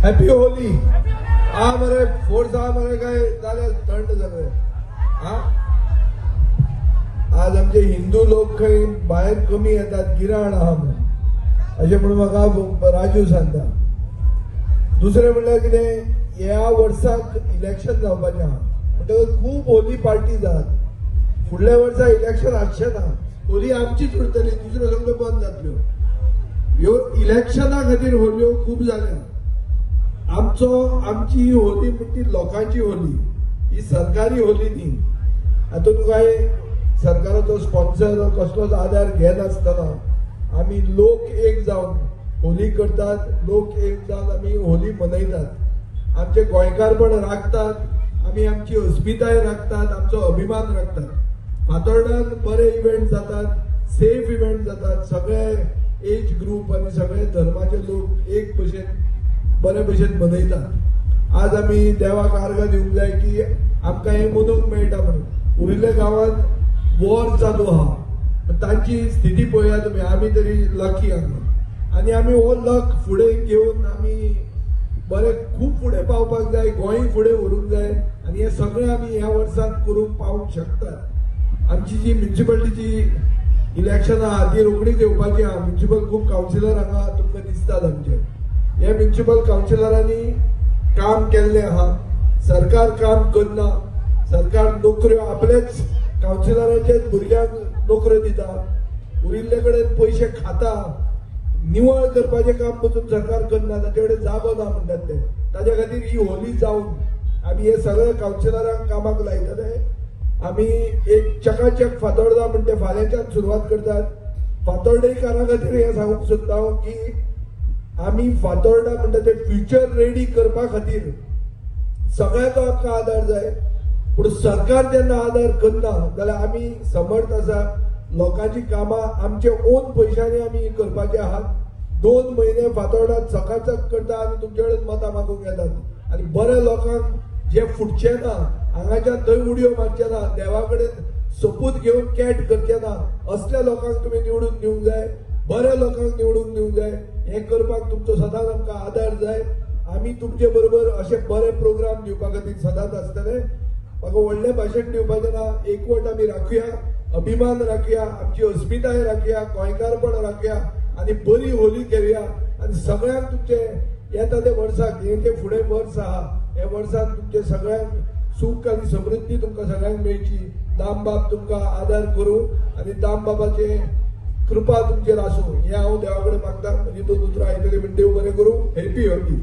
Happy Holi. हा मरे force हा मरे, काय जाल्यार थंड सगळे. हा आज आमचे हिंदू लोक खंय भायर कमी येतात, गिराण आहा म्हणून अशें म्हणून म्हाका राजू सांगता. दुसरें म्हणल्यार कितें, ह्या वर्साक इलेक्शन जावपाचें आहा, म्हणटकच खूब होली पार्टी जातात. फुडल्या वर्सा इलेक्शन आसचें ना, होली आमचीच उरतली, दुसऱ्यो सगळ्यो बंद जातल्यो. ह्यो इलेक्शना खातीर होलयो खूब जाल्या. आमचो आमची ही होली म्हणटी ती लोकांची होली, ही सरकारी होली न्ही. हातूंत काय सरकाराचो स्पॉन्सर कसलोच आदार घेनासतना आमी लोक एक जावन होली करतात, लोक एक जावन आमी होली मनयतात. आमचे गोंयकारपण राखतात, आमी आमची अस्मिताय राखतात, आमचो अभिमान राखतात. फातोर्डान बरे इव्हेंट जातात, सेफ इव्हेंट जातात. सगळे एज ग्रूप आनी सगळे धर्माचे लोक एक भशेन बरे भशेन मनयतात. आज आमी देवाक आर्गां दिवंक जाय की आमकां हें मनोवंक मेळटा म्हणून. उरिल्ल्या गांवांत वॉर चालू आहा, तांची स्थिती पळया तुमी. आमी तरी लकी हांगा आनी आमी हो लक फुडें घेवन आमी बरे खूब फुडें पावपाक जाय, गोंय फुडें व्हरूंक जाय आनी हें सगळें आमी ह्या वर्साक करूंक पावूंक शकतात. आमची जी म्युनिसिपालिटीची इलेक्शनां आहा ती रोखडीच येवपाची आहा. म्युनिसिपल खूब कावन्सिलर हांगा तुमकां दिसतात. आमचे हे म्युनिसिपल कावन्सिलरांनी काम केल्लें आहा. सरकार काम करना, सरकार नोकऱ्यो आपलेच कावन्सिलरांचेच भुरग्यांक नोकऱ्यो दिता, उरिल्ले कडेन पयशे खाता. निवळ करपाचें काम पसून सरकार करना, ताचे कडेन जागो ना म्हणटात ते. ताच्या खातीर ही होली जावन आमी हे सगळे कावन्सिलरांक कामाक लायतले. आमी एक चकाचक फातोर्डा म्हणटे फाल्यांच्यान सुरवात करतात. फातोर्डेकारां खातीर हें सांगूंक सोदता हांव की आमी फातोर्डा म्हणटा ते फ्युचर रेडी करपा खातीर सगळ्यांचो आमकां आदार जाय. पूण सरकार जेन्ना आदार करना जाल्यार आमी समर्थ आसा लोकांची कामां आमचे ओन पयशांनी आमी करपाचे आहात. 2 म्हयने फातोर्डात चकाचक करता आनी तुमचे कडेन मतां मागूंक येतात आनी बऱ्या लोकांक जे फुटचे ना, हांगाच्यान थंय उडयो मारचे ना, देवा कडेन सोपूत घेवन कॅट करचे ना, असल्या लोकांक तुमी निवडून दिवंक जाय, बऱ्या लोकांक निवडून दिवंक जाय. हें करपाक तुमचो सदांच आमकां आदार जाय. आमी तुमचे बरोबर अशे बरे प्रोग्राम दिवपा खातीर सदांच आसतले. म्हाका व्हडलें भाशण दिवपाचें ना. एकवट आमी राखुया, अभिमान राखुया, आमची अस्मिताय राखुया, गोंयकारपण राखुया आनी बरी होली खेळुया. आनी सगळ्यांक तुमचे येता ते वर्साक, हें जें फुडें वर्स आहा, हे वर्साक तुमचे सगळ्यांक सूख आनी समृद्धी तुमकां सगळ्यांक मेळची. दामबाब तुमकां आदार करूं आनी दामबाबाचे कृपा तुमचेर आसूं हें हांव देवा कडेन मागता. म्हजी 2 उतरां आयकली म्हण देव बरें करूं. हॅपी होली.